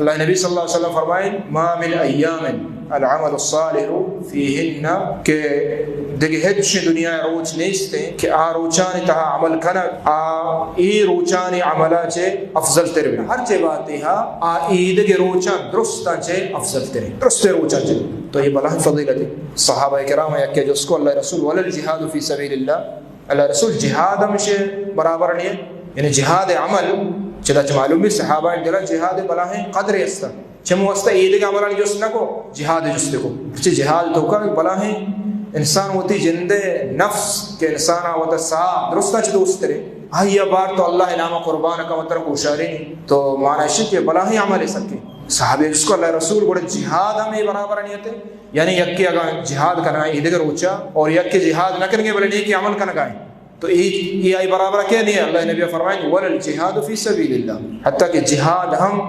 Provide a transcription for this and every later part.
اللہ نبی صلی اللہ علیہ وسلم فرمائیں، ما من ایام العمل الصالح فیہن، کہ دگہ ہچ دنیا روچ نیست کہ آ روچانی تہا عمل کنگ آ ای روچانی عملا چہ افضل تر بی۔ ہر چہ باتہا آ ای دگہ روچان درستان چہ افضل تر، درست روچان چہ۔ تو یہ بلاہیں فضیلت ہے۔ صحابہ کرام یکے جست کو، اللہ رسول، ولا الجہاد فی سبیل اللہ؟ اللہ رسول، جہاد ہم شے برابر نہیں ہے؟ یعنی جہاد عمل، چدا چہ معلوم بی صحابہ دلا جہاد بلاہیں قدر استا۔ چم واسطہ ایدگہ عملانی جست نہ کو، جہاد جست کو۔ چہ جہاد تو کا بلاہیں انسان وتی جندے نفس کہ انسان وتا سا درستا چہ دوست ترے، آئی بار تو اللہ نام قربان کا متر کوشاری نہیں۔ تو معنی شی کہ بلاہیں عمل سکے۔ صحابہ جست کو، اللہ رسول، گڑا جہاد ہم اے برابر نہیں ہے؟ یعنی یکے اگاں جہاد کنگا ایں ایدگہ روچا اور یکے جہاد نہ کنگے بلے نیکی عمل کنگا ایں، تو ای، ای آئی برابر کہ نہیں ہے؟ اللہ نبی فرمائیں، ولا الجہاد فی سبیل اللہ۔ حتیٰ کہ جہاد ہم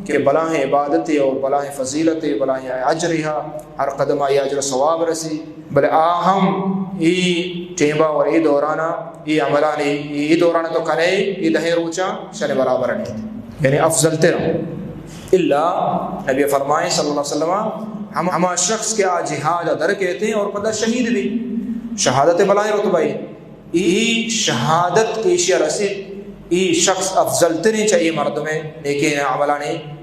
کہ بلاہیں عبادتے اور بلاہیں فضیلتے، بلاہیں اجرے ہا، ہر قدم آئی اجر ثواب رسی، بلے آ ہم ای ٹیمبا اور ای دورانا، ای عملانی، ای، ای دورانا تو کنے، ای دہیں روچاں شن برابر نہیں۔ یعنی افضل تر۔ الا نبی فرمائیں صلی اللہ علیہ وسلم، ہم، ہما شخص کہ آ جہاد در کہتے ہیں اور پدا شہید بی، شہادت بلاہیں رتبہ ہے۔ ای شہادت کہ ایشی رسید، ای شخص افضل ترین چہ ای مردمے نیکیں عملانی